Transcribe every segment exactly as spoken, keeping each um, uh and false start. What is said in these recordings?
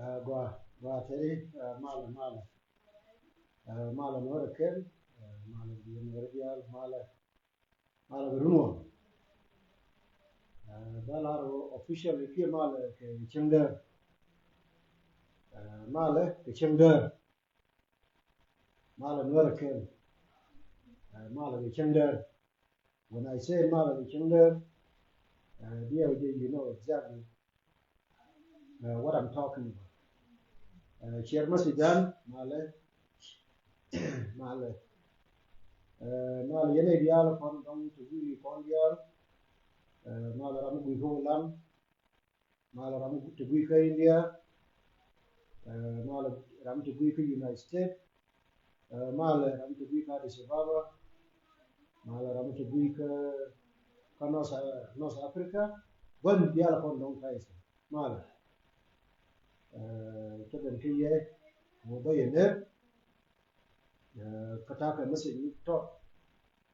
Ɛ, gua, gua teri, ɛ, malɛ, malɛ. Ɛ, malɛ Nuɔrɛ kɛl, ɛ, malɛ bi Nuɔrɛ diaal, malɛ, malɛ bi runwam. Ɛ, ba lar officially kiɛ malɛ kɛ cieŋ däär. Ɛ, malɛ kɛ cieŋ däär. Malɛ Nuɔrɛ kɛl. Ɛ, malɛ kɛ cieŋ däär. When I say malɛ kɛ cieŋ däär, ɛ, D O J, you know exactly, ɛ, what I'm talking about. Ɛ, ciɛr message dan, malɛ, malɛ. Ɛ, malɛ yɛn ɛ diaal kɔn dɔŋ ti wi̱i̱ kɔn diaal. Ɛ, malɛ ram mi gui̱i̱ kä Ulan. Malɛ ram ti gui̱i̱ kä India. Ɛ, malɛ ram ti gui̱i̱ kä United States. Ɛ, malɛ ram ti gui̱i̱ kä Addis Ababa. Malɛ ram ti gui̱i̱ kä, kä North, North Africa. Gua̱n diaal kɔn dɔŋ ta̱yɛ thi̱n. Malɛ. Ɛ, cä ben kä yɛ, wä bä yɛ ner. Ɛ, kä ta̱a̱ kɛ message ni tɔt.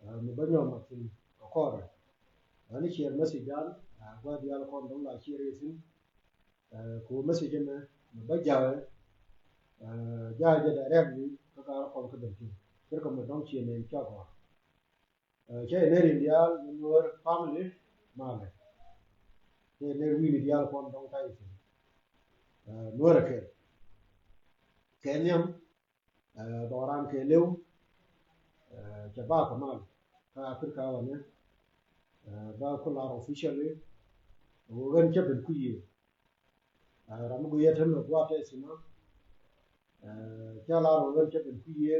Ɛ, mi bä nyɔm a thi̱n kɛ kɔrɛ. Ani share message dan, ɛ, gua̱n diaal kɔn dɔŋ la share yɛ thi̱n. Ɛ, ku message mɛ, mɛ bä ja̱a̱, ɛ, ja̱a̱ jɛ directly kä ka rɔ kɔn kä Bentiu. Kir kɛ mɛ dɔ̱ŋ ciɛ nɛn cua gɔ̱r. Ɛ, cɛ nɛn in diaal ni Nuɔr family, malɛ. Cɛ nɛn wi̱i̱ ni diaal kɔn dɔ̱ŋ ta̱yɛ thi̱n. Ɛ, Nuɔrɛ kɛl. Kɛ nhiam, ɛ, dhɔran kɛ lɛw, ɛ, cɛ ba kɛ mal kä Africa wanɛ, ɛ, ba ku lar officially, ɛ, wä ɣän cä ben kui̱ yɛ. Ɛ, ram mi guiyɛ tɛn mɛ gua̱a̱th tɛ thi̱n ɔ. Ɛ, cä lar wä ɣän cä ben kui̱ yɛ.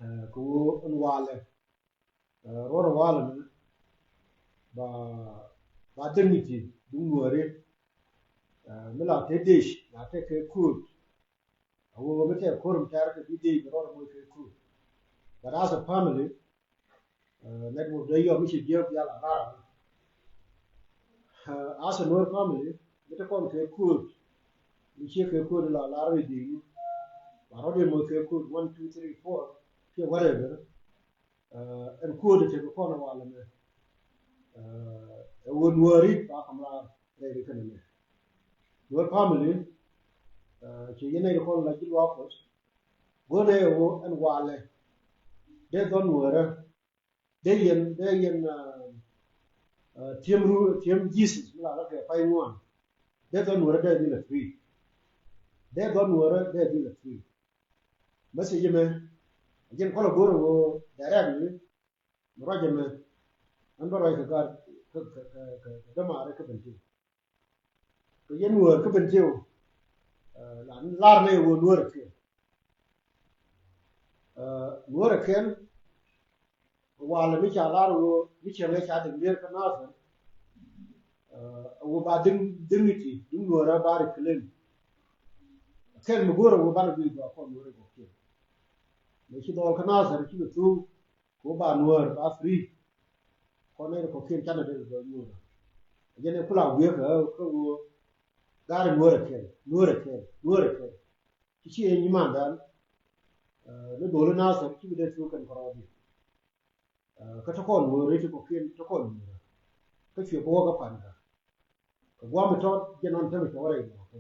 Ɛ, kɛ wä ɛn walɛ. Ɛ, ruɔ̱n walɛ mɛ ba, ba dignity duŋ Nuɔri. Ɛ, mi la te dec la te kɛ ko̱o̱t. A wä mi te ko̱o̱t mi tɛr kɛ bi dec ruɔ̱n mɔ kɛ ko̱o̱t. But as a family, ɛ, network dee yɔm mi ci jiäk yal a rar. Ɛ, as a Nuer family, mi te kɔn kɛ ko̱o̱t. Mi ci kɛ ko̱o̱t la lar ri dec ni. Ba ruɔ̱n mɔ kɛ ko̱o̱t one, two, three, four, kiɛ whatever. Ɛ, ɛn kuäär ti tekɛ kɔn ɛ walɛ mɛ. Ɛ, ɛ wä Nuääri ba kam raar rɛy ri kɛnɛ mɛ. Nuäär family, ɛ, ci yɛn nɛy ti kɔn la ji̱ luaak Kuɔth. Go̱o̱rɛ ɛ wä ɛn walɛ. Dee dhɔn Nuäärä. Dee yɛn, dee yɛn, ɛ, ɛ, thiëm ru, thiëm Jesus mi la rɔ kɛ pay ŋuan. Dee dhɔn Nuäärä dee dhilɛ free. Dee dhɔn Nuäärä dee dhilɛ free. Message mɛ, a jɛn kɔlɛ go̱o̱r ɛ wä directly, mi ruac ɛmɛ, ɛn bä ruac kɛ gaat, kɛ, kɛ, kɛ, kɛ, kɛ dämaari kä Bentiu. Kɛ yɛn Nuäär kä Bentiu, ɛ, la, lar nɛ wä Nuäär ɛ kɛl. Ɛ, Nuäär ɛ kɛl, walɛ mi ca lar wä, mi cɛ ŋɛ ca däŋ dier kä Nathir. Ɛ, wä ba diŋ, dignity, duŋ Nuäär ɛ ba reclaim. Kɛl mi go̱o̱r ɛ wä banɛ bi gɔaa kɔn Nuäär ɛ gɔaa kɛl. Mɛ ci dhɔl kä Nathir ci bɛ thuk, kɛ wä ba Nuäär ba free. Kɔn nɛy ti kɔ̱kiɛn canɛ dee dɔ̱ nyuur. Jɛn ɛ kula wiee kä, kä ɣöö gaari Nuäär ɛ kɛl, Nuäär ɛ kɛl, Nuäär ɛ kɛl. Ci ci ɛ nyimandan, ɛ, ni dholi Nathir ci bi dee thuk kɛn kärɔɔdi. Ɛ, kä te kɔn Nuäär ti kɔ̱kiɛn te kɔn Nuäär. Kä cuɛ bi wä kä pa̱nkä. Kɛ gua̱a̱th mi tɔt jɛn nɔn tämɛ cɛ wä rɛy mɔɔkä.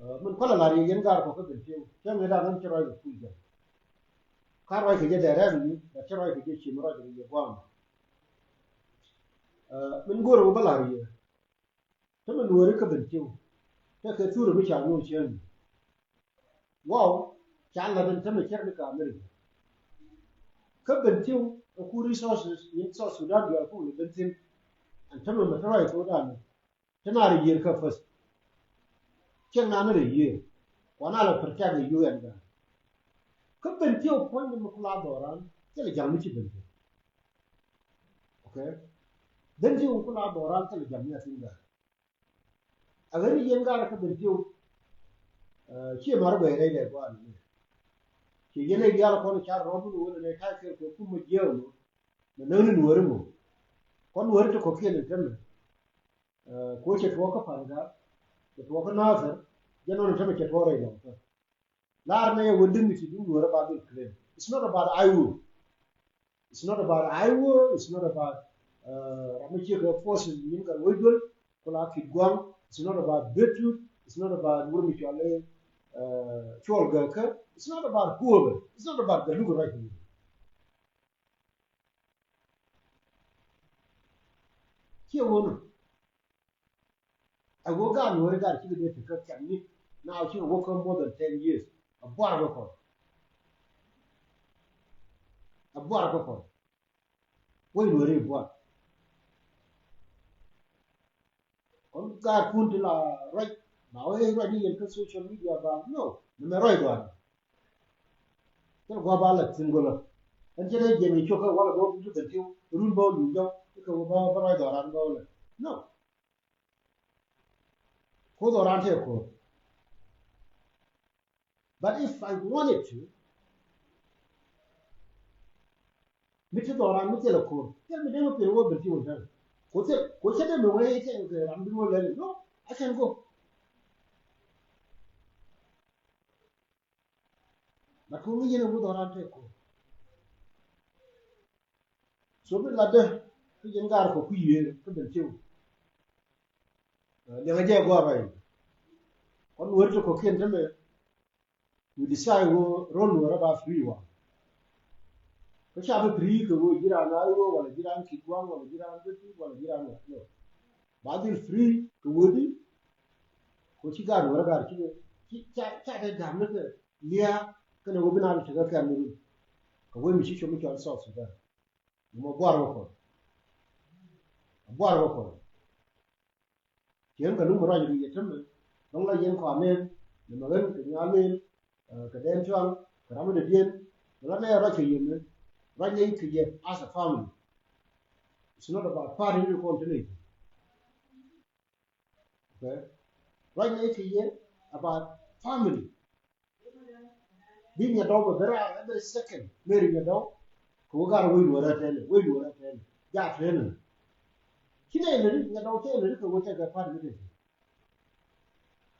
Ɛ, min kɔlɛ la̱r yɛ yɛn gaar kɔ kä Bentiu. Cä ŋi̱dan nɔn cɛ ruac kɛ kui̱ jɛn. Ka ruac kɛ jɛ dɛrɛk ni, bɛ cä ruac kɛ jɛ ci mi ruac kɛ yɛ gua̱a̱th. Ɛ, min go̱o̱rɛ wä bä la̱r yɛ. Tämɛ Nuääri kä Bentiu. Tekɛ thurɛ mi ca nyuur cäŋ. Wow, ca lat ɛn tämɛ cär ni ka America. Kä Bentiu ɛ ku resources in South Sudan diaal ku lɛ ben thi̱n. Ɛn tämɛ mɛ te ruac thokdan. Te na rɛ yiër kä first. Cieŋ na ni rɛ yiër. Kua na lɛ protect ɛ U N kä. Kä Bentiu puɔ̱ny ni mi ku la dhɔran, thilɛ ja̱ŋ mi ci Bentiu. Okay? Bentiu mi ku la dhɔran, thilɛ ja̱ŋ mi a thi̱n kä. A ɣän yɛn gaarä kä Bentiu, ɛ, ciɛ mar guɛy rɛy dɛ gua̱a̱r ni. Ciɛ yɛn ɛ diaal kɔn car rɔm ni wä ni nɛ ta̱a̱ kɛl kɛ kum mɛ jiɛw mɔ. Mɛ näk ni Nuääri mɔ. Kɔn Nuääri ti kɔ̱kiɛn in tämɛ. Ɛ, kuɔ cɛ tuɔɔk kä Pa̱nkä, cɛ tuɔɔk kä Nathir, jɛn nɔn in tämɛ cɛ tuɔɔk rɛy lɔŋkä. Lar nɛ yɛ wä dignity duŋ Nuäärä ba dhil claim. It's not about I O. It's not about I O. It's not about, uh, ram mi ciek kɛ forces nyin kɛ wec duel, ku la kit gua̱a̱ŋ. It's not about Bentiu. It's not about wur mi cɔal i̱, uh, Cuɔl Gäkä. It's not about whoever. It's not about the look right here. Ciɛ wun. A wä gaat Nuäri gaat cikɛ dee ti kä kɛn ni. Now cikɛ wä kä more than ten years. A buar bä kɔn. A buar bä kɔn. Wec Nuäri buar. Kɔn gaat kun ti la ruac, ba wee ruac ni yɛn kä social media ba, no, ni mɛ ruac duar. Kɛ gua ba la tin gola. Ɛn cɛ dee jiɛn i̱ cok kä wala bä kutu dɛ tiu, run bä lu jɔk, kɛ wä ba, ba ruac duar an bä wala. No. Ko duar an tɛ ko. But if I wanted to, mi ti dhɔran mi thilɛ ko̱r, thil mi dee mi pil wä ben ti wä ben. Ko thil, ko cɛ dee mi wee cɛ kɛ ram bi wä lɛl. No, I can go. But ko mi yɛn a wä dhɔran tɛ ko̱r. So bi latdä kä yɛn gar kɔ kui̱ yiëë kä ben tiw. Liɛŋɛ jɛ gɔaa rɔy. Kɔn weri ti kɔ̱kiɛn tämɛ, we decide wä rol wä rɔ ba free wa. Kä ca bi free kɛ wä jiran a wä wala jiran kit guaŋ wala jiran beti wala jiran wä. No. Ba dhil free kɛ wä di. Ko ci gar wä rɔ gar ci, ci ca, ca dee gam ni kɛ lia kɛnɛ wä bi na di tekɛ kɛm ni. Kɛ wä mi ci com mi cɔl South Sudan. Mɔ buar wä kɔn. Buar wä kɔn. Cieŋ kɛ lum ruac ri yɛ tämɛ. Dɔŋ la yɛn kɔanen. Ni ma ɣän kɛ nyalnen. Kɛ dɛn cuaŋ. Kɛ ram mi dɛdiɛn. Kɛ la nɛ ruac kɛ yɛn. Ruac nɛ kɛ yɛn as a family. It's not about party ni kɔn tini. Okay. Ruac nɛ kɛ yɛn about family. Bi nyɛ dɔw bɛ bɛ raar every second. Meri nyɛ dɔw. Kɛ wä gar wei luɔrɛ tɛnɛ, wei luɔrɛ tɛnɛ. Ja tɛnɛ. Ci nɛ lɛri nyɛ dɔw tɛ lɛri kɛ wä tɛkɛ part mi dee.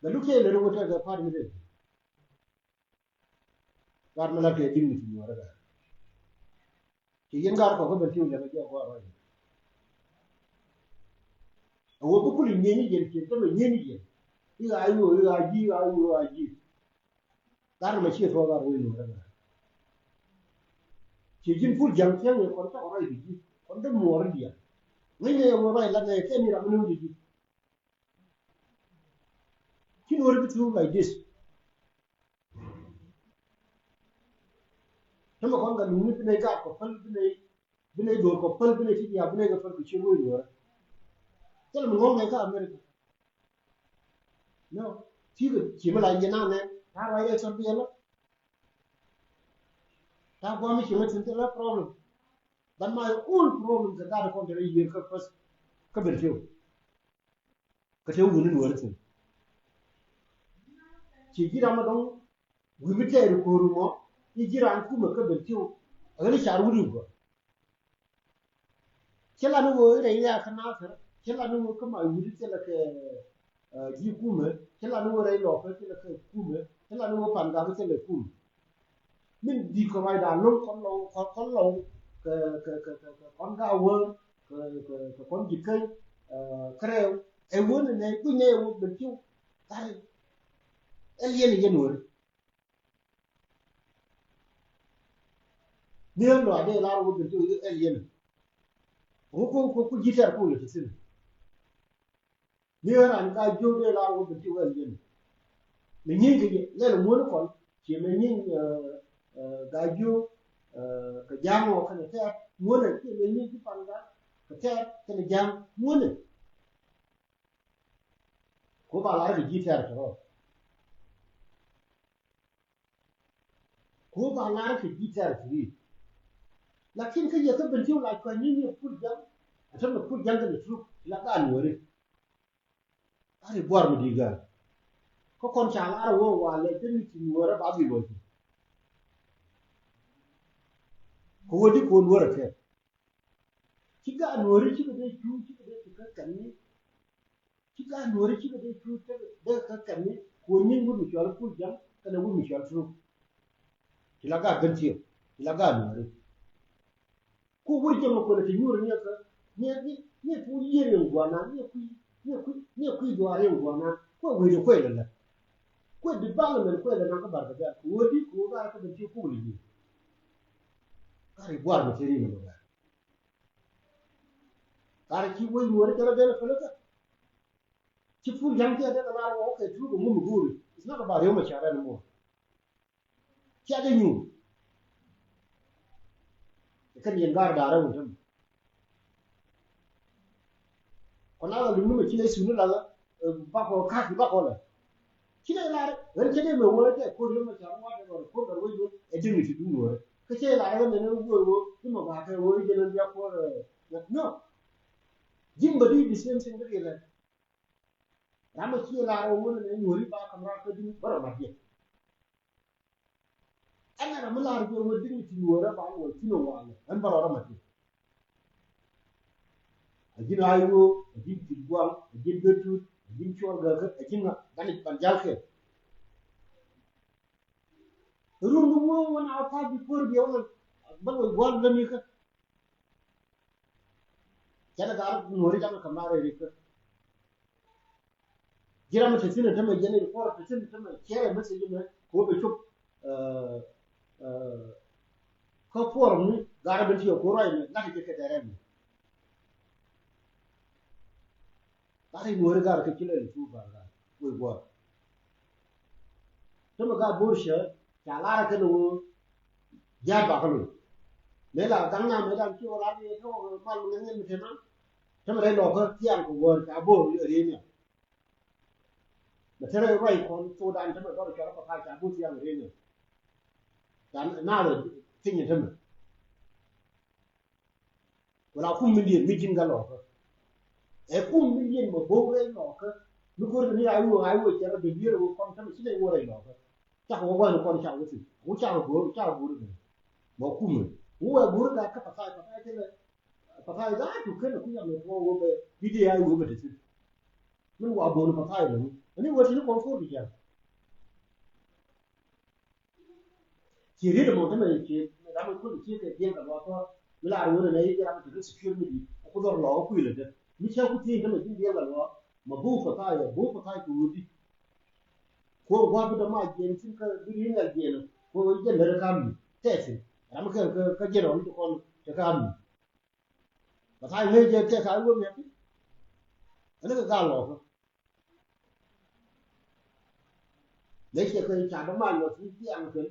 Bɛ luk tɛ lɛri wä tɛkɛ part mi dee. Gar mi la kɛ dignity luɔrɛ gar. Ci yɛn gar kɔ kä bɛ tiw lɛ bɛ jɛ kɔ rɔ. A wä bi kuli nyeni yɛn ci tɛ bɛ nyeni yɛn. Iga ayu, iga ji, iga ayu, iga ji. Gar mɛ ciɛ thuɔk gar wee nuɔrɛ gar. Ciɛ ji̱n pul ja̱ŋ cäŋ yɛ kɔn cakɔ rɔy di ji̱ kɔn dämuɔr diaal. Ŋäcnɛ yɛ wee rɔy latnɛ yɛ kɛn ni ram ni wee di ji̱. Ci nuɔri bi through like this. Tämɛ kɔn ka luŋni bi nɛy gaat kɔ päl bi nɛy, bi nɛy do̱r kɔ päl bi nɛy ti diaal bi nɛy kɛ päl kɛ ciöt wee nuɔrɛ. Thilɛ mi ŋɔ̱ŋ nɛy kä America. No. Cikɛ ci mi la yɛn anɛ ta̱a̱ ruac rɛy thɔt biɛl lɔ. Ta̱a̱ gua̱a̱m mi ci mi tin thilɛ problem. But my own problem kɛ gaat kɔn te rɛy yiër kä first kä ben tiw. Kä te wuni nuɔri thin. Ci ji̱ ram a dɔŋ wi̱i̱ mi tɛɛri ko̱o̱ri mɔ i̱ ji̱ ran kumɛ kä ben tiw. A ɣäli car wuni gɔaa. Ci la ni ɣöö i̱ rɛy riaak kä Nathir, ci la ni ɣöö kä ma wi̱i̱ thilɛ kɛ, eh, ji̱ kumɛ, ci la ni ɣöö rɛy lɔɔkä thilɛ kɛ kumɛ, ci la ni ɣöö pan gak thilɛ kumɛ. Min di̱i̱t kɛ ruacda lo̱ŋ kɔn lɔw, kɔn, kɔn lɔw kɛ, kɛ, kɛ, kɛ, kɛ kɔn ga wä kɛ, kɛ, kɛ kɔn ji̱ käny, eh, kɛ rɛw. Ɛ wä ni nɛ gui̱ny nɛ ɛ wä ben tiw. Kari ɛ liɛn i̱ yɛn wä. Ni ɣän lɔac dee lar wä ben ti wä ɛl yɛn. Ŋu ku, ku, ku ji̱ tɛr ku lɛ ti thin. Ni ɣän ran ka jiök dee lar wä ben ti wä ɛl yɛn. Mɛ nyieny kɛ yɛ lɛl ŋuɔ̱n kɔn ci mɛ nyieny, eh, eh, ga jiök, eh, kɛ ja̱a̱ŋ wä kɛnɛ tɛr ŋuɔ̱n ɛ ci mɛ nyieny ci pan ga kɛ tɛr kɛnɛ ja̱a̱ŋ ŋuɔ̱n ɛ. Ku ba lar kɛ ji̱ tɛr kɛ rɔ. Ku ba lar kɛ ji̱ tɛr kɛ ri. Lakin kä yɛ kä ben ti wä la cuany ni ni pul ja̱ŋ. A tɛm ni pul ja̱ŋ kɛ ni truk la ka nuɔri. A ri buar mi di gal. Kä kɔn ca lar wä wa lɛ ben ni ti nuɔrɛ ba bi luɔci. Kɛ wä di ko nuɔrɛ kɛ. Ci gaa nuɔri cikɛ dee cu cikɛ dee ti kä kɛn ni. Ci gaa nuɔri cikɛ dee cu dee kä kɛn ni. Kuɔ nyin wut mi cual pul ja̱ŋ kɛnɛ wut mi cual truk. Ci la gaa ben tiɛw ci la gaa nuɔri. Ku wur jɛ mɛ kuɔnɛ ti nyuur ni kä ni ni ni pul yier in guana ni kui ni kui ni kui duar in guana. Kuɛ wec kuɛ lɛ lɛ. Kuɛ development kuɛ lɛ naŋ kä Barkadhal. Kɛ wä di kɛ wä gar kä ben ci kul i̱. Gar i̱ guar mi ci ri ni mɛ gar. Gar ci wec nuɔri kɛ lɛ ben a fɛlɛ kä. Ci pur yaŋ ci a dee kɛ lar wä kɛ tuuk kɛ ŋum i̱ guuri. It's not about Riek Machar anymore. Cia jɛ nyuur. Kɛn yɛn gaar da̱a̱r rɛw in tämɛ. Kɔn a la luŋ ni mɛ ci lɛ sun ni la bakɔ ka̱k bakɔ la. Ci lɛ lar ɣän cɛ dee mɛ wä dee ko̱r yɛn mɛ ca wä dee lɔr ko̱r lɔr wä yɛ ɛ dee mi ti duŋ wä. Kä cɛ lar ɣän nɛ ni wä wä ni mɛ ba kɛ wä jɛ ni bia ko̱r. No. Ji̱n bä di the same thing bä di lɛ. Ram a cie lar a wun a ne nyuuri ba kam rar kä di bä rɔ mat yɛ. Ɛn a ram a lar jɛ wun di ni ti nyuuri ba wun ti ni wa lɛ ɛn bä rɔ rɔ mat yɛ. A ji̱n a iwo a ji̱n ti guaŋ a ji̱n gɛ tut a ji̱n cuɔl gɛ kä a ji̱n ŋa gani ban jal kɛ. Run ni wo wun a pa bi por bi wun bä wun guaŋ lɛ ni kä. Cɛ ni gar nuɔri jam kam rar ri kä. Ji̱ ram mi te thi̱n tämɛ jɛn in kuɔr te thi̱n tämɛ cɛ message mɛ kɛ wä bɛ cop. Kä forum ni gar ben ti yɛ kuɔr ruac mɛ lak jɛ kɛ dɛrɛ mɛ. Gar in weri gar kɛ ci lɛ in cu gar gar wei guɔr. Tämɛ gar bor cɛ ca lar kɛ ni wä. Jiaat ba kä loc. Mëë la gaŋ na mëë la ci wä lar ni tɔk mal mi ŋɛn mi te na. Tämɛ rɛy lɔkä thiaŋ kɛ wä ca bor ri ni. Mɛ te rɛy ruac kɔn Sudan tämɛ dɔr cɔl kɛ pal ca bor thiaŋ ri ni. Ca na rɛ thiŋ tämɛ. Wala kum mi diɛn mi ji̱n kä lɔkä. Ɛ kum mi diɛn mɛ bo̱o̱k rɛy lɔkä. Mi ko̱r ni a iwuɔ a iwuɔ cɛ rɔ dee bier wä kɔn tämɛ ci lɛ iwuɔ rɛy lɔkä. Cakɔ wä gua̱n kɔn cakɔ wä thi̱n wä cakɔ go̱o̱r cakɔ go̱o̱r ni. Mɛ kum mi wä wɛ go̱o̱r gat kä pathai pathai kɛlɛ. Pathai gat tu kɛlɛ ku yam mɛ tuɔ wä bɛ bi dee a iwuɔ bɛ te thi̱n. Min wa bo̱o̱r pathai lɛ ni ani wä thi̱n kɔn ko̱r bi jam. Ci riet mɔ tämɛ ci ram kul ci kɛ diɛŋ kɛ luaak kɔ mi la ruɔn nɛ yi ram kɛ secure mi di ku dhɔr lɔ ku ilɛ dɛ mi cɛ ku thiin tämɛ ji̱ diɛŋ kɛ luaak ma bu pathai bu pathai ku wudi. Ko gua bi dɔ ma jiɛn sin kä bi ri nɛl jiɛn ko jɛ lɛ kam mi tɛsin ram kɛ kɛ jɛ rɔ mi kɔn kɛ kam mi. Pathai ŋäc jɛ tɛs a wä miɛt. Ɛn kɛ gal lɔ kɛ. Lɛ ciɛ kɛ ca däman lɔ ti thiaŋ kɛn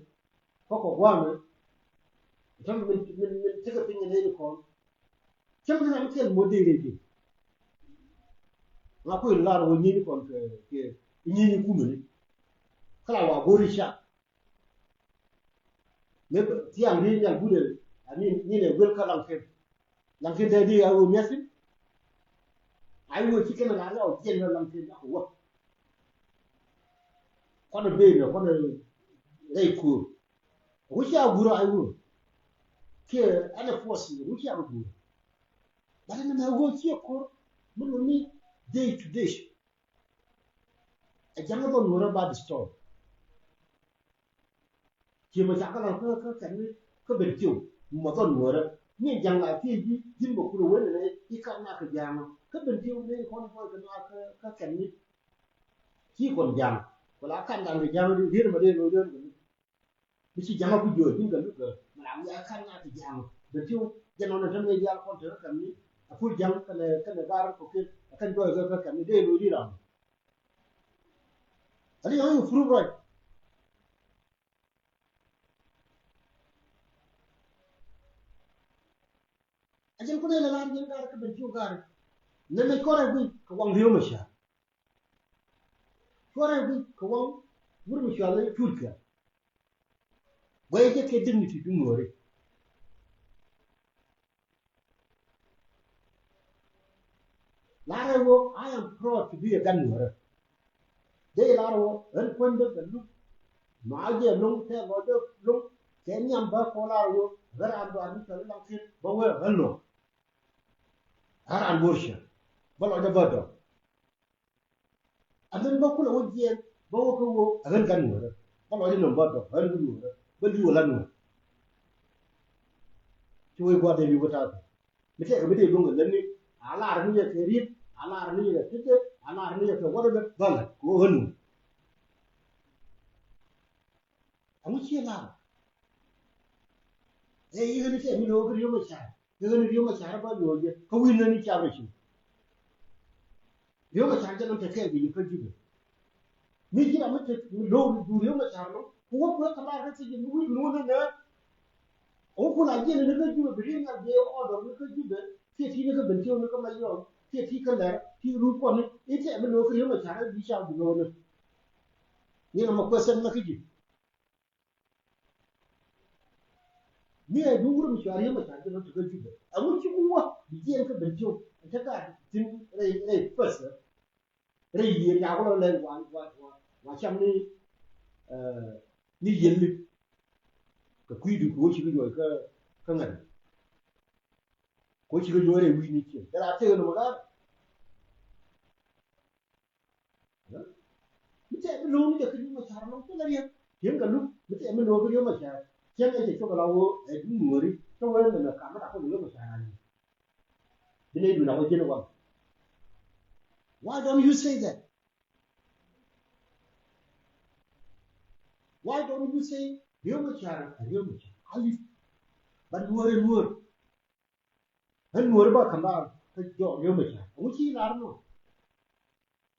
kä kɔ gua̱a̱mɛ. Cäm min min min tekɛ piny kɛ nɛy ni kɔn. Cäm kɛ ram kɛl moc dee rɛy piny. Ŋa kui̱ lar wä nyieny kɔn kɛ kɛ nyieny kumɛ ni. Kä la wa go̱ri ca. Mëë thiaŋ di nhial but ɛ ni ni nɛ guel kä Laŋken. Laŋken dee di a ɣöö mi̱ethin. A iwuɔ ci kɛn a la lɛ ɔ jiɛn lɛ Laŋken a kɛ wä. Kɔn a ben a kɔn a rɛy kuur. Ɣöö ci a guur a iwuɔ kiɛ ɛn ɛ puɔth ci ɣöö ci a guur. Bat ɛn ɛmɛ ɣöö ci a ko̱r mi luni day to day. Ɛ ja̱ŋ a dhɔn ŋuɔ̱rä ba destroy. Ci mɛ ca kä laŋ kä kä kɛn ni kä ben tiw mɛ dhɔn ŋuɔ̱rä ni ja̱ŋ la thiec ji̱ ji̱n bɛ kulɛ wen ni i̱ kan na kɛ ja̱ŋ kä ben tiw ni kɔn bɔy kɛ na kä kɛn ni. Ci kɔn ja̱ŋ wala kan dan kɛ ja̱ŋ di riet mɛ dee lo̱c dee kɛ ni. Mi ci ja̱ŋ a ku jiööc ji̱n kɛ luk kɛ mɛ la wiaa kan na kɛ ja̱ŋ ben tiw jɛ nɔn ni te mi diaal kɔn te kä kɛn ni a pul ja̱ŋ kɛnɛ kɛnɛ gar kɔ ken a kɛn jɔy kɛ kä kɛn ni dee lo̱c di ram. Ani yɔ̱ŋ i̱ prove right. A jɛn kunɛ lɛ lar jɛn gar kä ben tiw gar. Nɛ mɛ cuɔrɛ guic kɛ waŋ Riek Machar. Cuɔrɛ guic kɛ waŋ wur mi cual lɛ Turkia. Guɛy jɛ kɛ dignity duŋ nuɔri. Lar ɛ wä, I am proud to be a gan nuɔrä. Dee lar ɛ wä ɣän kuändä kɛ luk. Ma jɛ loŋ kɛ lɔcdä loŋ kɛ nhiam bä kɔ lar ɛ wä ɣän raan dɔaar mi cɔl i̱ Laŋken bä wee ɣän lo̱ŋ. Ɣän raan bo̱r cä bä lɔcdä bä dɔ̱ŋ. Ɛ min bä kulɛ wä jiɛɛn bä wä kä wä ɛ ɣän gan nuɔrä bä lɔcdä nɔm bä dɔ̱ŋ ɣän wä nuɔrä bä li̱w ɛ la nuɔrä. Ci wee gua̱a̱th dee li̱w kä ta̱a̱. Mi tɛkɛ mi dee luäŋ kɛ lätni a lar ni yɛ kɛ riet a lar ni yɛ kɛ tetdɛ a A lar ni yɛ kɛ wä dɛ bä bä lɛ kɛ wä ɣän wä. Aŋu ciɛ lar. Ɛ i̱ ɣän cɛ mi lo̱o̱ kɛ Riek Machar. Kɛ ɣän Riek Machar ba lo̱o̱ jɛ kä wi̱n nani cap rɛ ci. Riek Machar jɛ nɔn te kɛɛl kɛ yɛ kä Jubɛ. Mi ji̱ ram mi te mi lo̱o̱ du Riek Machar nɔ ku wä kuɛ kɛ lar kä thiec mi wi̱n mi wä nɛ nɛ. Ɔ kun a jiɛn ni kä Jubɛ bi ri̱n a biɛ ɔdɔr ni kä Jubɛ. Kiɛ ti ni kä Bentiu ni kä Mayɔm kiɛ ti kä Lɛr ti rut kɔni. I̱ tɛm mi lo̱o̱ kä Riek Machar bi ca bi lo̱o̱ ni. Ni na ma kuɛ sɛn na kä ji̱. Mi a duŋ wur mi cua Riek Machar jɛ nɔ ti kä Jubɛ. A ŋu ci wä bi jiɛn kä Bentiu. Cä ka tin rɛy rɛy pɛsɛ. Rɛy yiëër ca kulɔ lɛl wa wa wa wa cam ni, eh, ni yiël ni. Kɛ kui̱du kɛ wä ci kɛ juɔc kä kä ŋa̱t. Kɛ wä ci kɛ juɔc rɛy wi̱i̱ ni ciël jɛ la tëë ni mɛ ga̱a̱r. Mi tɛɛ mi lo̱o̱ ni jɛ kɛ Riek Machar nɔŋ thilɛ riɛk. Tiɛŋ kɛ luk mi tɛɛ mi lo̱o̱ kɛ Riek Machar. Cieŋ ɛ cɛ cok ala wä ɛ duŋ nuɔri cä wee mɛmɛ kam mi ta kɔn Riek Machar a li̱w. Bi nɛy duun a wä jiɛn ɛ wal. Why don't you say that? Why don't you say Riek Machar a Riek Machar a li̱w? But nuɔri nuɔri. Ɣän nuɔri ba ka̱m raar kä jɔɔk Riek Machar. Ŋu ci lar nɔ?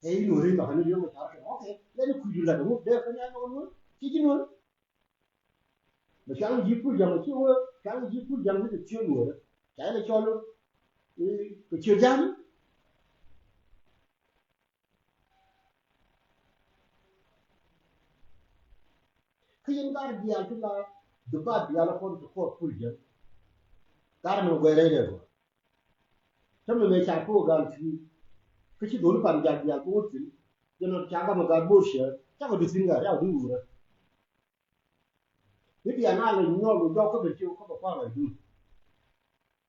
Ɛ i̱ nuɔri ba ka̱m Riek Machar kɛ. Okay, lɛn i̱ kui̱du lat ŋu dee kä nyan nɔ nuɔri. Ci ji̱ nuɔri. Mɛ cuaŋ ji̱ pul ja̱ŋ ci wee cuaŋ ji̱ pul ja̱ŋ ni kɛ ciö nuɔri. Ca ilɛ cɔl kɛ ciö ja̱ŋ. Kä yɛn gar diaal ti la di ba diaal kɔn ti kɔɔr pul jɛ. Gar mi guɛrɛ dɛ gɔ. Tɛ mi mɛ ca ko gal ti. Kä ci dholi pan diaal diaal ko wut tin. Jɛ nɔ ca gam gal bor shɛ ca ko di tin gar ya di wurɛ. Ni diaal na lɛ nyɔl wä jɔk kä bɛ ci ko bɛ kɔɔr a dun.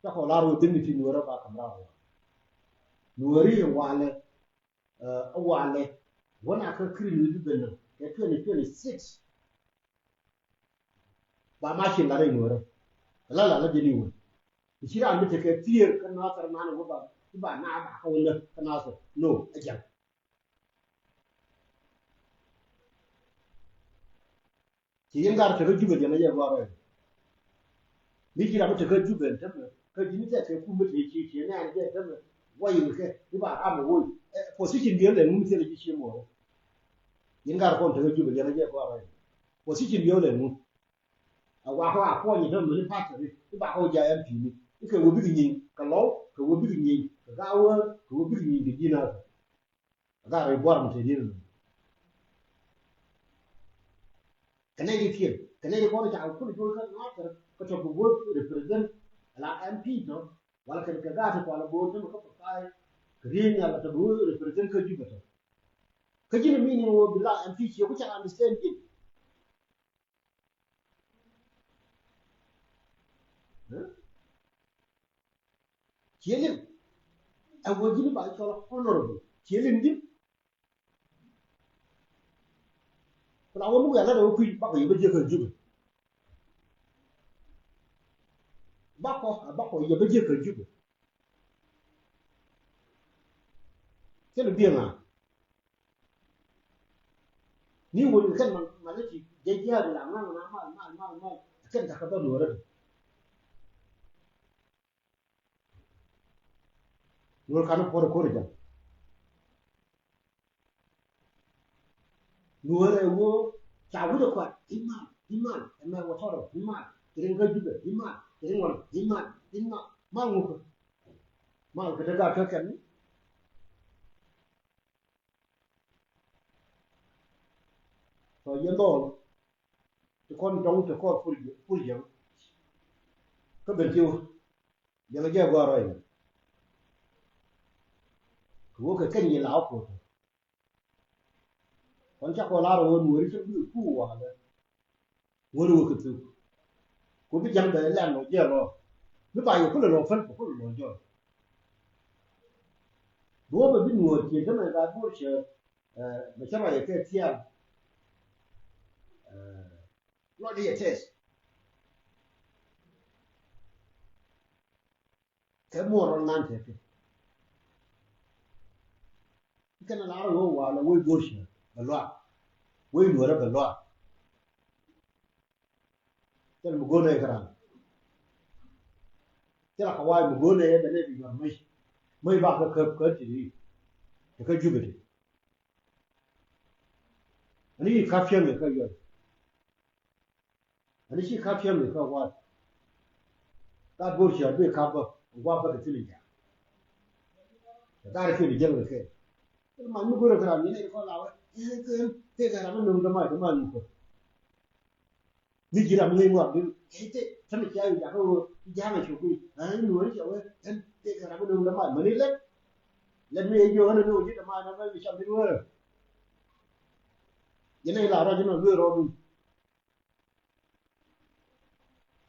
Ca ko lar wä din ni ti nuɔrɛ ba kam rar wä. Nuɔri walɛ. Ɛ walɛ wä na kä kiri ni di ben kɛ twenty twenty six. Ba ma cin la rɛy nuɔrɛ. La la la jeni wä. Ci ran mi tekɛ fear kä Nasir man wä ba ba na ba ka wä lä kä Nasir. No, a jam. Ci yin gar te kä Jubɛ jɛn a jɛ gɔrɛ. Mi ci ram te kä Jubɛ tämɛ kä ji̱n tɛ kɛ kum mi te ci ci nɛ an jɛ tämɛ. Wa yin kɛ iba ram woi. Position diɛ lɛ ŋun thilɛ ci ci mɔ. Yin gar kɔn te kä Jubɛ jɛn a jɛ gɔrɛ. Position diɛ lɛ ŋun. A wa kɔ a puɔny tämɛ ni pastor iba kɔ ja M P ni. Ikɛ wä bik nyin kɛ lɔw kɛ wä bik nyin kɛ gawä kɛ wä bik nyin kɛ ji̱n a. Gat rɛy buar mi te riet ni. Kɛ nɛy di kiɛn kɛ nɛy di kɔn ca kul jol kä Nasir kä tɔk bi wä represent ala M P tɔ wala kɛn kɛ gat ti kual bol tɔk kä pakai kɛ riet ni ala tɔk bi wä represent kä Jubɛ tɔ. Kä ji̱n mi ni wä bi la M P ciɛ ku ca understand ji̱n. Ciɛ liŋ. Ɛ wä ji̱n ba cɔl honorable. Ciɛ liŋ ji̱n. Ku la wä mi wiaa lat ɛ wä kui̱ bakɔ yɛ bä jiäk kɛ Jubɛ. Bakɔ bakɔ yɛ bä jiäk kɛ Jubɛ. Thil biɛ ŋa. Ni wä ni kɛn man man ni ci jɛ jiaari la ŋaŋ na mal mal mal mal kɛn dakä bä nuɔrä. Nuɔr kan puɔr kor jam. Nuɔr ɛ wo ca wut ɛ kɔat imal imal ɛmɛ wä tɔrɔ imal. Kiri ŋä Jubɛ imal kiri ŋɔn imal imal mal ŋukä. Mal kɛ te gaa kä kɛn. Tɔ yɛn dhɔl ti kɔn dɔŋ ti kɔn pur jiäŋ kä ben ti wä. Jɛn a jɛ gɔaa rɔy ni kɛ wä kɛ keny yi la wä kuɔth. Kɔn ca kɔ lar wä nuɔri cɛ wä ku walɛ. Ŋuɔ̱t wä kɛ thuk. Ku bi ja̱ŋ bɛ lɛn lɔ jiɛl lɔ. Mi ba yɛ kulɛ lɔ päl kɛ kulɛ lɔ jɔl. Duɔ̱ɔ̱p bɛ bi nuɔ̱ɔ̱r cieŋ tämɛ gat bo̱o̱r cɛ mɛ cä ruac kɛ thiaal. Lɔ di yɛ tɛth. Kɛ muɔr rɔ nan tɛ kɛ. Kɛn a lar ɣöö walɛ wec Bor cɛ bɛ luaak. Wec Nuɔrɛ bɛ luaak. Thil mi go̱o̱r nɛy kä ram. Thil a kɛ wa̱a̱ mi go̱o̱r nɛy ɛ bɛ nɛy bi nyuɔ̱th mäc. Mäc ba kä käp kä ti di. Ti kä Jubɛ ti. Ani yi kap piɛŋ ɛ kä yuɔc. Ani ci kap piɛŋ ɛ kä wa̱a̱. Ka Bor cɛ bi kap bä. Gua̱a̱ bä ti thil in ja̱a̱. Kɛ dhar kiɛ bi jäl kɛ kɛ. Thil mac mi go̱o̱r ɛ kä ram yɛn ɛ kɔn la wä. Ɛ kɛ ɛ kɛ ram mi nöŋ dämac dämac mi go̱o̱r. Mi ji̱ ram ŋäc ŋuak di kɛ te tɛmɛ cia yu jakä ɣöö ja̱a̱ŋ a cuk kui̱. Ɛ Nuɔ̱ɔ̱ri cɛ wee ɛn tëëkɛ ram mi nööŋ dämac mäni lɛt. Lɛt mi ɛ jiök ɛn ɛ nööŋ ji̱ dämac na mɛ mi cam ji̱ Nuɔ̱ɔ̱rä. Ji̱n ɛ la rɔ̱ ji̱n ɛ luee rɔɔdun.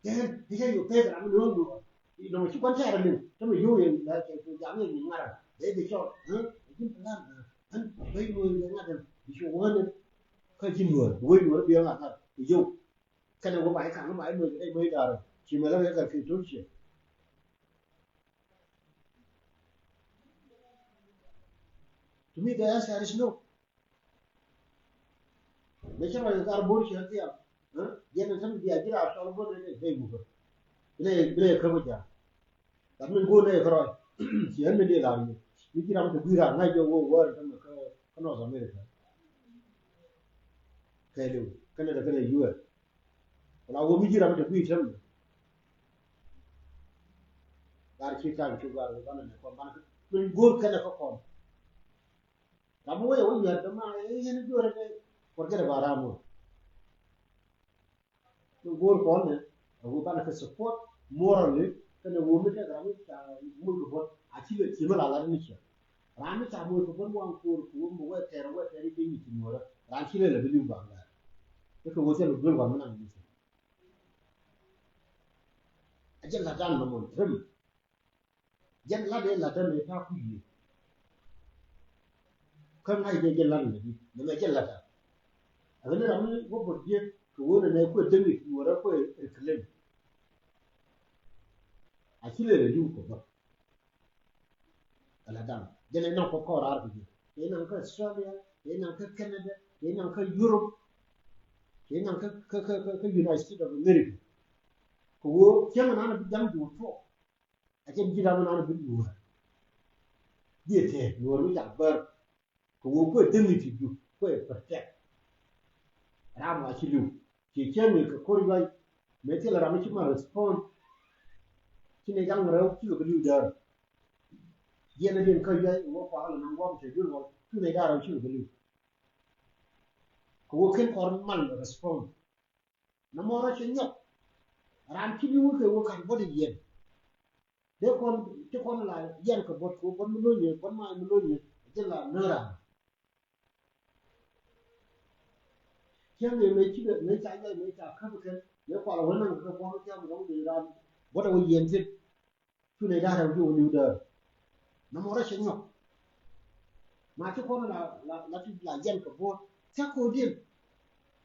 Kɛn ti cɛ yu tëëkɛ ram mi nööŋ Nuɔ̱ɔ̱r. Nɔmɔ ci kuan tɛɛr liŋ tɛmɛ yio̱w yɛn la cɛ cu jam yɛn nyin ŋa̱rä. Dee bi cɔl ɛ ji̱n plan ɛn bäy Nuɔ̱ɔ̱r yɛn ŋa̱t ɛn bi cu wään ɛn. Kä ji̱ Nuɔ̱ɔ̱r bi wec Nuɔ̱ɔ̱r bi ɛ ŋa̱t ŋa̱t bi yio̱w. Kɛnɛ wä ba i̱ ka̱n kä ba i̱ moc i̱ moc da̱rä ci mɛ lä kɛ kɛ ki tuc ciɛ. To me the answer is no. Mɛ cä rɔ kar Bor ciɛ thiam. Yɛn ni täm bia ji̱ raar cɔl Bor ni ni bɛ mukɛ. Bi lɛ bi lɛ käp kä ja̱a̱ŋ. Gat min go̱o̱r nɛ kärɔ̱ ci ɣän mi dee la̱r yio̱w mi ji̱ ram te gui̱i̱r raar ŋa̱c jɛ wä wäär kä kä North America. Kɛɛliw kɛnɛ kɛnɛ U S. Wala wä mi ji̱ ram te gui̱i̱r tɛm. Lar ci ta̱a̱ ci gua̱a̱r wä banɛ nɛ kɔn banɛ min go̱o̱r kɛnɛ kä kɔn. Ram wä yɛ wä yuɛr däma yɛn duɔrɛ dee kuɔr kɛnɛ ba ram wä. Ni go̱o̱r kɔn nɛ a wee banɛ kɛ support morally kɛnɛ wee mi tɛk ram mi ca moc kɛ buɔ̱t a ci lɛ ci mi la lat ni ciɛ. Ram mi ca moc kɛ buɔ̱t wan ko̱o̱r kɛ wee mi wee tɛɛr wee tɛɛr i̱ ben ni ci nuɔrä ram ci lɛ lɛ bi li̱w baŋ lat. Kɛ kɛ wee thil duel wan mi naŋ ni ci. A jɛ lat dan nɔmɔ rim. Jɛn lat in lat in ta̱a̱ kui̱ yiëë. Kä ŋa̱c jɛ jɛ lat in lat in nɛmɛ jɛ lat in. A ɣän in ram in wä bot jiäk kɛ ɣöö nɛnɛ kuɛ däŋ i̱ nuɔrä kuɛ reclaim. A ci lɛ lɛ li̱w kɛ bä. Ɛ lat in jɛn in nɔŋ kɔ kɔɔr raar kɛ jiäk. Kɛ in naŋ kä Australia, kɛ in naŋ kä Canada, kɛ in naŋ kä Europe, kɛ in naŋ kä kä kä kä United States of America. Kɛ ɣöö cäŋ in an bi ja̱ŋ duun tuɔɔk. A cɛ ji̱ ram nan bi nuɔ̱ɔ̱r. Jiɛ tɛɛ nuɔ̱ɔ̱r mi ca bär kɛ wee kuɛ dignity du kuɛ protect. Ram wa ci li̱w ci cɛ mi kɛ ko̱r yuay. Mëë thilɛ ram mi ci ma respond. Ci nɛ jaŋ rɛw ci kɛ bi li̱w däär. Jiɛn a diɛn kä yuay wee kuak lɛ nan guam cɛ jur wal ci nɛ jaŋ rɛw ci kɛ bi li̱w. Kɛ wee ken kɔr mal respond. Nɔmɔ rɔ cɛ nyɔk. Ram ci ni wä kɛ wä kan bɔt i̱ yɛn. Dee kɔn ci kɔn la yɛn kɛ bɔt kɛ wä bɔt mi lo̱nyɛ bɔt ma mi lo̱nyɛ. Jɛ la nä ram. Cɛ mi mɛ ci bɛ mɛ ca yɛ mɛ ca käp kɛ mɛ kual wä naŋ kɛ bɔt mi cam rɔm dee ram. Bɔt a wä yɛn thil. Cu nɛ da̱rɛ wi̱i̱ wä li̱w däär. Nɔmɔ rɔ cɛ nyɔk. Ma ci kɔn la la la ti la yɛn kɛ bo̱o̱t. Cɛ ko̱diɛn.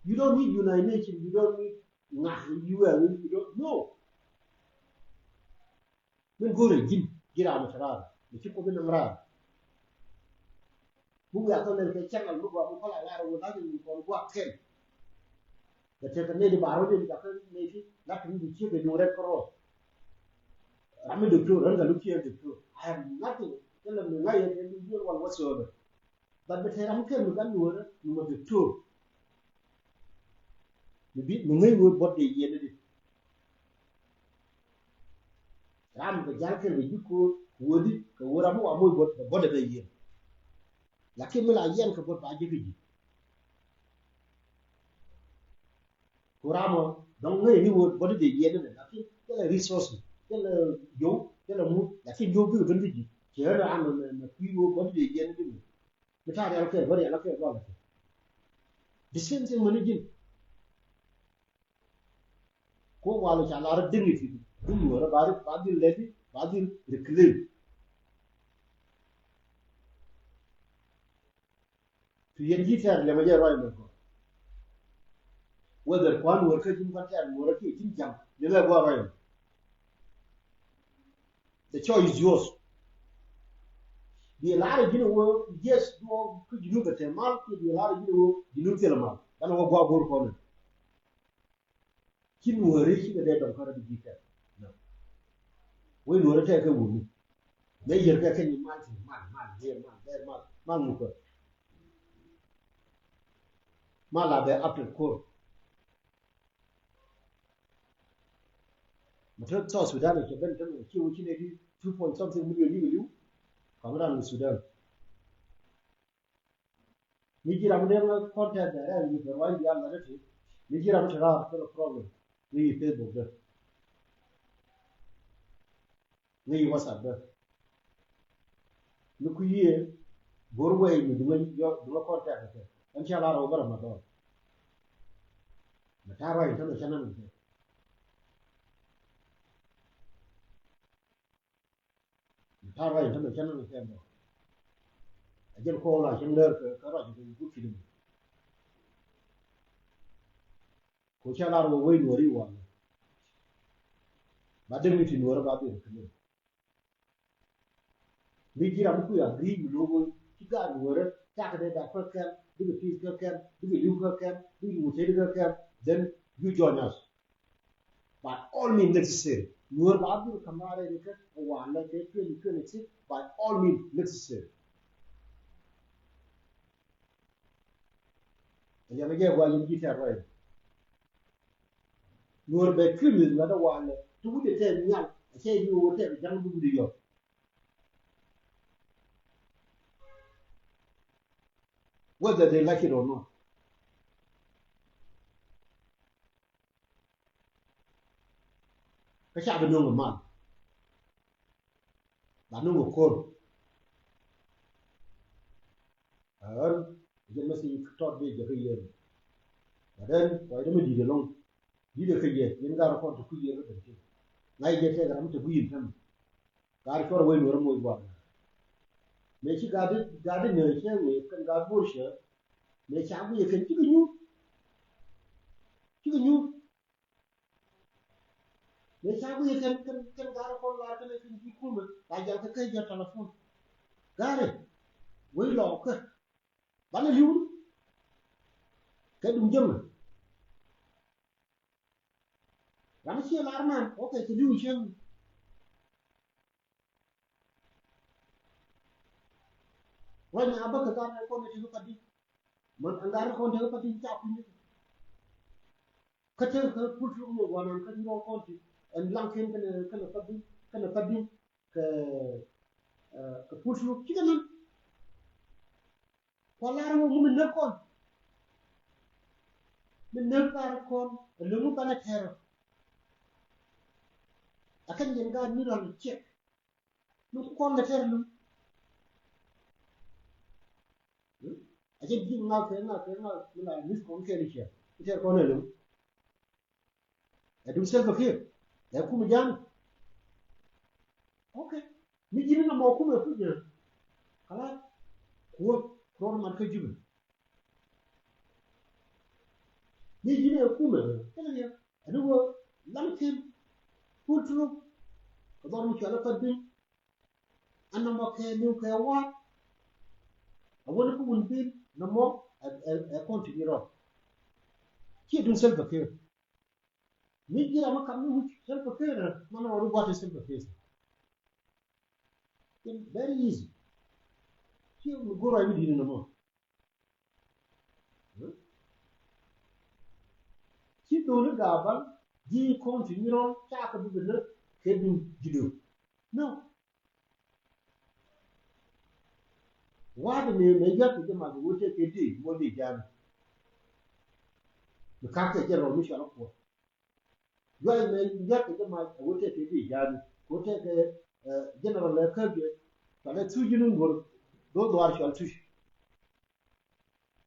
You don't need United Nations. You don't need ŋa̱. You are you don't know. Min go̱o̱rɛ ji̱n ji̱ ram mi te raar mi ci kɔ bi nam raar. Mi wiaa thɔ nɛn kɛ channel mi gɔaa mi kɔn la lar wä la̱th in mi kɔn gua̱a̱k kɛn. Kɛ tekɛ nɛy di ba rɔ̱diɛn jakä nɛy ti la̱t kɛ mi bi ciek kɛ duŋ rɛt kärɔ̱. Ram mi doctor ɣän kɛ luk ciek doctor. I have nothing. Thilɛ mi ŋa̱c yɛn kɛ mi duel wal whatsoever. But bɛ te ram kɛn mi ka nuɔrɛ mi ma doctor. Mi bi mi ŋäc wee bɔt dee yiɛn di. Ram kɛ jal kɛn kɛ ji̱ ko̱o̱r wee di kɛ wee ram mi wa moc bɔt bɛ bɔt dee bɛ yiɛn. Lakin mi la yiɛn kɛ bɔt ba ji̱ kɛ ji̱. Ku ram ɔ dɔ̱ŋ ŋäc ni wee bɔt dee yiɛn di. Lakin kɛ lɛ resource kɛ lɛ jo̱w kɛ lɛ ŋut lakin jo̱w bikɛ ben kɛ ji̱. Cɛ ram mɛ mɛ kui̱ wee bɔt dee yiɛn di mɛ. Mi ta̱a̱ rial kɛ bä rial kɛ gɔl kɛ. The same thing mani ji̱n. Ko wal ca lar dignity dum wala ba ba dhil ledi ba dhil reclaim. Tu yɛn ji̱ tɛr lɛ ma jɛ ruac mɛ kɔ. Whether kuan wor kä ji̱n kuan tɛr wor kä ji̱n jam lɛ mɛ gua ruac mɛ. The choice is yours. Diɛ lar ji̱n wä, yes, duɔ kä ji̱n wä bɛ te mal, kiɛ diɛ lar ji̱n wä ji̱n wä thilɛ mal. Banɛ wä gua̱a̱ go̱r kɔn. Ci Nuɔ̱ɔ̱ri cikɛ dee dɔŋ kärä di ji̱ kɛ. Wec Nuɔ̱ɔ̱ri tɛk kɛ wuni. Mëë yër kɛ kɛ ni mal ti mal, mal, yër mal, yër mal, mal mukɛ. Mal a bɛ up to court. Mɛ te South Sudan cɛ ben te mɛ ci wä ci nɛ di two point something million ni liu. Kɔn ran Sudan. Mi ji̱ ram dee ŋä contact dɛ rɛl ni bɛ ruany diaal ŋä ti. Mi ji̱ ram te raar kɛ problem. Ŋä yi Facebook dɛ. Ŋä yi WhatsApp dɛ. Mi ku yiëë go̱r wɛy mi duŋä yɔ duŋä contact kɛ. Ɛn cia lar wä bä Ramadan. Mɛ ta̱a̱ ruany tämɛ cä naŋ kɛ. Mɛ ta̱a̱ ruany tämɛ cä naŋ kɛ bä. A jɛn kɔɔl a cäŋ lär kɛ kɛ ruac kɛ gut ci däm. Ko ca lar wä wec Nuɔ̱ɔ̱ri walɛ. Ba däŋ ni ti Nuɔ̱ɔ̱ri ba dhil kɛ lär. Mi ji̱ ram mi kui̱ agree mi lo̱o̱k wä ci gaat Nuɔ̱ɔ̱ri cakɛ dee dak kä kɛm, bikɛ peace kä kɛm, bikɛ li̱w kä kɛm, bikɛ negotiate kä kɛm, then you join us. By all means necessary. Nuɔ̱ɔ̱ri ba dhil ka̱m raar rɛy kä walɛ kɛ twenty twenty-six, by all means necessary. Ɛ yɛn a jɛ gua̱a̱ yɛn ji̱ tɛ̈r rɛy. Nuɔ̱ɔ̱ri bɛ ki̱i̱ mi̱th ŋäth a walɛ ti wi̱cdɛ tɛth nhial a cɛ yi wä tɛth ja̱ŋ bi wi̱cdɛ yɔ̱k. Whether they like it or not. Kä ca bi no̱ŋ mal. Ba no̱ŋ ko̱r. Ɣän jɛ message tɔt bi jɛ kä yɛn. But then why dɛ mi di̱t ɛlɔ̱ŋ. Di̱t ɛ kä yɛ yɛn gar kɔn ti kui̱ yɛn kä ben ti. Ŋa̱c jɛ tɛk ram ti gui̱i̱n tɛm. Gaat cuɔr wec Nuɔ̱ɔ̱ri moc gua̱a̱r. Mëë ci gaat di gaat di nööc cɛ ŋëë kɛn gaat buɔ̱r cɛ. Mëë ca guic kɛn cikɛ nyuur. Cikɛ nyuur. Mëë ca guic kɛn kɛn kɛn gaat kɔn lar kɛn kɛn ji̱ kumɛ la jal kɛ kä jɛ telephone. Gaat wec lɔɔk kä banɛ li̱w kɛ duŋ jämɛ. Ram ciɛ lar man ok kɛ li̱w cieŋ. Ruac na bä kɛ gar rɛ kɔn tekɛ padi. Man an gar rɛ kɔn tekɛ padi ca kui̱ ni. Kä tekɛ kä pul truk ni guanan kä ni rɔ kɔn ti ɛn laŋ ken kɛnɛ kɛnɛ padi kɛnɛ padi kɛ kɛ pul truk cikɛ nan. Kua lar wä ŋu mi näk kɔn. Mi näk lar kɔn a lo̱ŋ mi banɛ tɛrɛ. A kɛn yɛn gaat mi rɔl ciɛk. Mi ku kɔn lɛ tɛrɛ lo̱ŋ. A jɛ ji̱ ŋa̱ kɛ ŋa̱ kɛ ŋa̱ mi la mi̱th kɔn kɛn i̱ ciɛk. Mi tɛrɛ kɔn a lo̱ŋ. Ɛ duŋ Salva Kiir ɛ kum ja̱a̱n. Ok. Mi ji̱n ni nɔmɔ kum ɛ kuc jɛ. Kala kuɔ kuɔr mat kä Jubɛ. Mi ji̱n ɛ kum ɛ kɛn ɛ ni wä laŋ kin pul truk. Kɛ dhɔr mi cual ɛ pat bin. An nɔmɔ kɛ niw kɛ wa̱a̱. A wä ni kä wun bin nɔmɔ ɛ ɛ ɛ kɔn ti ni rɔ. Ciɛ duŋ Salva Kiir. Mi ji̱ ram mi kam ni wi̱c Salva Kiir, man ɣɔr i̱ gua̱t i̱ Salva Kiir. Very easy. Ci mi go̱r ruac mi di̱i̱t ni nɔmɔ. Ci dholi ga̱a̱ ban ji̱ kɔn ti nyirɔl cakɛ bi bi lät kɛ duŋ ji̱ döök. No. Wa̱a̱ di mëë mëë yɔ̱a̱t kɛ jɛ mac wä tëë kɛ di wä di ja̱a̱n. Bi ka̱k kɛ jɛ rɔl mi cɔal kuɔth. Juac mɛ yɔ̱a̱t kɛ jɛ mac a wä tëë kɛ di ja̱a̱n. Wä tëë kɛ, eh, general lɛ käk jɛ. Cɔalɛ thuc ji̱n wun wär. Dho̱l dhuaar cɔal thuc.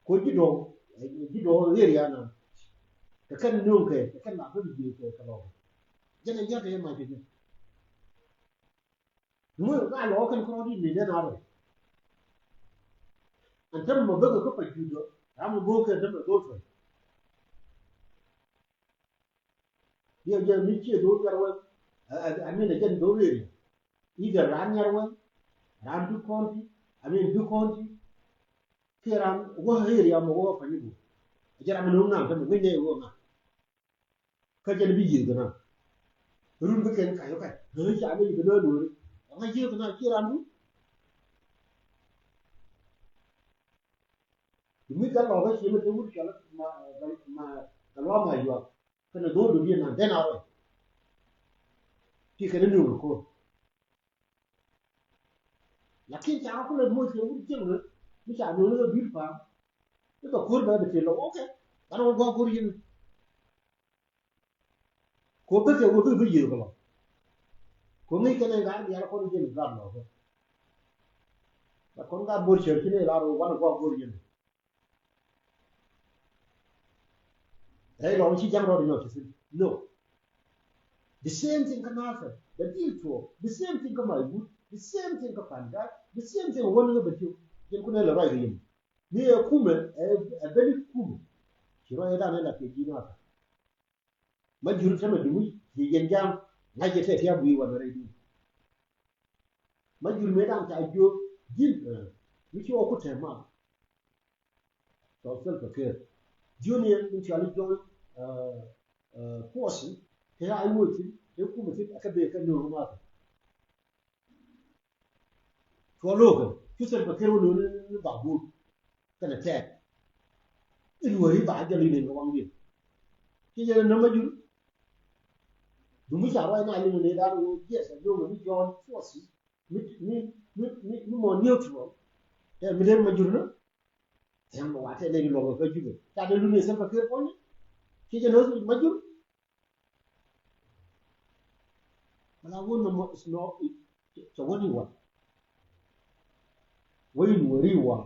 Ko ji̱ dɔ̱ɔ̱ŋ, eh, ji̱ dɔ̱ɔ̱ŋ area na. Kɛ kɛn nööŋ kɛ, kɛ kɛn la bä bi ji̱ kɛ kɛ lɔ̱ŋ. Jɛn a yɔ̱a̱t kɛ jɛ mac kɛ jɛ. Ŋuɛ ka lɔ kɛn kɔrɔ di ni den a rɔ. An tɛm mɔ bek kä pa judɔ ram mɔ bok kɛ tɛm mɔ bok fɛ. Diɛ jɛ mi cie dho̱r nyar wɛŋ. Amin a jɛn dho̱r area. Either ran nyar wɛŋ, ran duk kɔn ti, I mean, bi kɔn ti kiɛ ram wä area mɔ wä Panyibu. A jɛ ram mi no̱o̱ŋ naŋ kä mi ŋäc nɛy wä ŋa. Kä jɛn bi yiëë kɛ na run bi kɛn kac wä kac ɣä ca ni kɛ na luɔri. Ŋa yiëë kɛ na kiɛ ram du. Bi mi kɛ lɔk kä ci mi te wut cɔl ma, ma, ma, kɛ luam ma yuak. Kɛnɛ dho̱o̱l dee na den a rɔy. Ti kɛn ni nuɔr ko̱r. Lakin ca kulɛ moc kɛ wut jiäk ni mi ca nuɔr ni kɛ bil pa̱a̱m. Ni kɛ ko̱r bɛ bi ti lɔ, okay. Kan wä gua̱a̱k ko̱r yin. Ko bä kɛ wä bi bi yiëë kɛ lɔ. Ko ŋi̱i̱c kɛn ni gaa diaal kɔn jiɛn gat lɔ kɛ. But kɔn gat bo̱r cär ci ni lar wä wan gua̱a̱k ko̱r yin. Rɛy lɔŋ ci ja̱ŋ rɔɔd nyɔk ci thi̱n. No. The same thing kä Nasir, the deal tuɔ. The same thing kä Maiwut. The same thing kä Pangak. The same thing wä ni kä Bentiu. Jɛn kunɛ lɛ ruac kɛ yɛn. Ni ɛ kumɛ, ɛ, ɛ beni kumɛ. Ci ruac ɛ dan ɛ la kɛ ji̱ Nasir. Ma jur tämɛ duŋ ci yɛn ja̱ŋ. Ŋa̱c jɛ tɛt ya bui wä ni rɛy duŋ. Ma jur mëë da̱ŋ ca jiök ji̱n, eh, mi ci wä ku tɛm ma. Cɔl Salva Kiir. Junior min cɔal i̱ John, eh, eh, Kuɔth, te a iwuɔc thi̱n, te kumɛ thi̱n, a kɛ ben kä nööŋ ma kɛ. Cua lo̱o̱kɛ, cu Salva Kiir wä nööŋ ni, ni, ni babur. Kɛnɛ tɛɛk. I̱ luɔ̱ri ba jɔl i̱ nen kɛ waŋdiɛn. Ci jɛ nä ma jur. Dumi ca ruac na liŋ ni dan wä jiɛth a jɔŋ ni John Kuɔth. Mi, mi, mi, mi, mi mɔ neutral. Tɛ mi den ma jur ni. Tɛm wa tɛ nɛy luɔk kä Jubɛ. Ca dee luni Salva Kiir puɔ̱ny. Ci jɛ nä ma jur. Wala wun nɔmɔ is nɔ, cɛ wä ni wal. Wä in wä ri wal.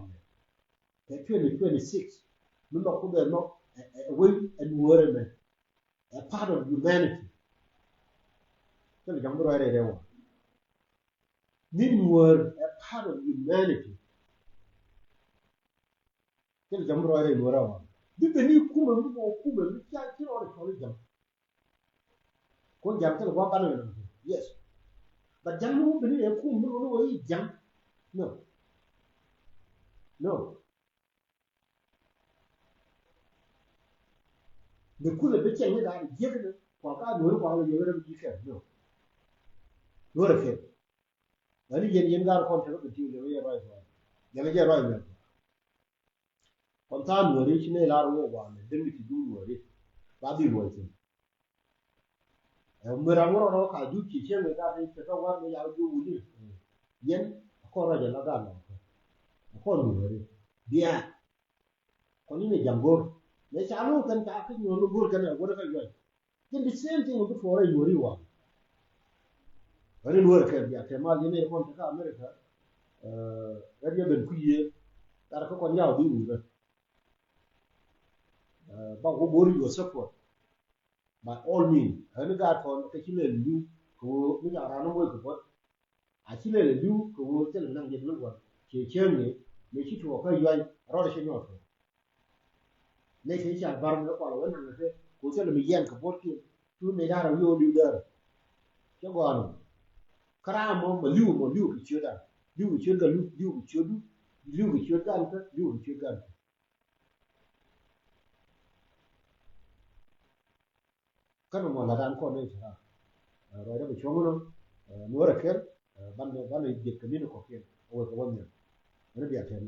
Kɛ twenty twenty-six. Mi nɔ ku bɛ nɔ, ɛ, ɛ, wä in wä ri mɛ. A part of humanity. Kɛn jam bi rɔy rɛy rɛw wa. Ni nuɔr a part of humanity. Kɛn jam bi rɔy rɛy nuɔr a wa. Bi bɛ ni kumɛ mi bɔ kumɛ mi ca ci rɔy rɛy cɔl jam. Kun jam kɛn wa banɛ na. Yes. But jam mi bɛ ni a kumɛ mi rɔy rɛy jam. No. No. Ni kulɛ bi cɛŋ ni da̱a̱n jiäk ni kua ka nuɔ̱ri kua lɛ yɛ wee rɛ bi ji̱ kɛn. No. Nuɔ̱ri kɛn. Ani yɛn yɛn gar kɔn tɛmɛ kɛ tiw lɛ wee yɛ ruac kua. Yɛn jɛ ruac mɛ. Kɔn tha̱a̱ŋ nuɔ̱ri ci nɛy lar wä gua̱a̱n lɛ däŋ ni ti duŋ nuɔ̱ri. Ba dhil luɔc thi̱n. Ɛ, mi ram mi rɔɔdɛ wä ka juc ci cieŋ kɛ gat ni cɛ tɔ gat ni yal juc wuni. Yɛn a kɔn rɔc ala gat lɔ kɛ a kɔn duɔri. Bia kɔn ni ni jaŋ go̱r. Mɛ ca lo̱o̱ kɛn ca ki nyuɔn ni go̱r kɛn ɛ wuni kɛ yuɔc. Jɛn the same thing bi tuɔɔrɛ yuɔri wa. Ɣän in wä rɛ kɛn bia kɛ mal yɛn ɛ kɔn te kä America. Ɛ, ɣän yɛ ben kui̱ yee gat kä kɔn yaw di wurɛ. Ɛ, ba wä go̱r yuɔth support. By all means, ɣän i̱ gaat kɔn kä ci lɛl li̱w kɛ ɣöö mi ca raan ni moc kɛ buɔ̱t. A ci lɛl li̱w kɛ ɣöö thilɛ mi naŋ jɛ ni gua̱n cɛ cäŋ ni mëë ci tuɔɔk kä yuany rɔɔdɛ ci nyɔɔt kɛ. Nɛy te ca bar mi kual wä naŋ kɛ kɛ ɣöö thilɛ mi yian kɛ buɔ̱t kiɛn cu nɛy da̱rɛ wi̱i̱ ɣöö li̱w däärä. Cä gɔaa nɔ kä raam mɔ mɔ li̱w mɔ li̱w kɛ ciötdan. Li̱w kɛ ciöt gan li̱w kɛ ciötdu. Li̱w kɛ ciöt gan kä li̱w kɛ ciöt gan kä. Kä nɔmɔ la̱tdan kɔn ni cɛ raar. Ɛ, ruacdä bɛ cuɔ̱ŋ nɔ, ɛ, nuɔ̱ɔ̱rɛ kɛl, ɛ, banɛ, banɛ jiɛt kɛ ni̱n kɔ̱kiɛn. Ɛ, wek kɛ wä nhiam. Ɣän i̱ bia tɛm.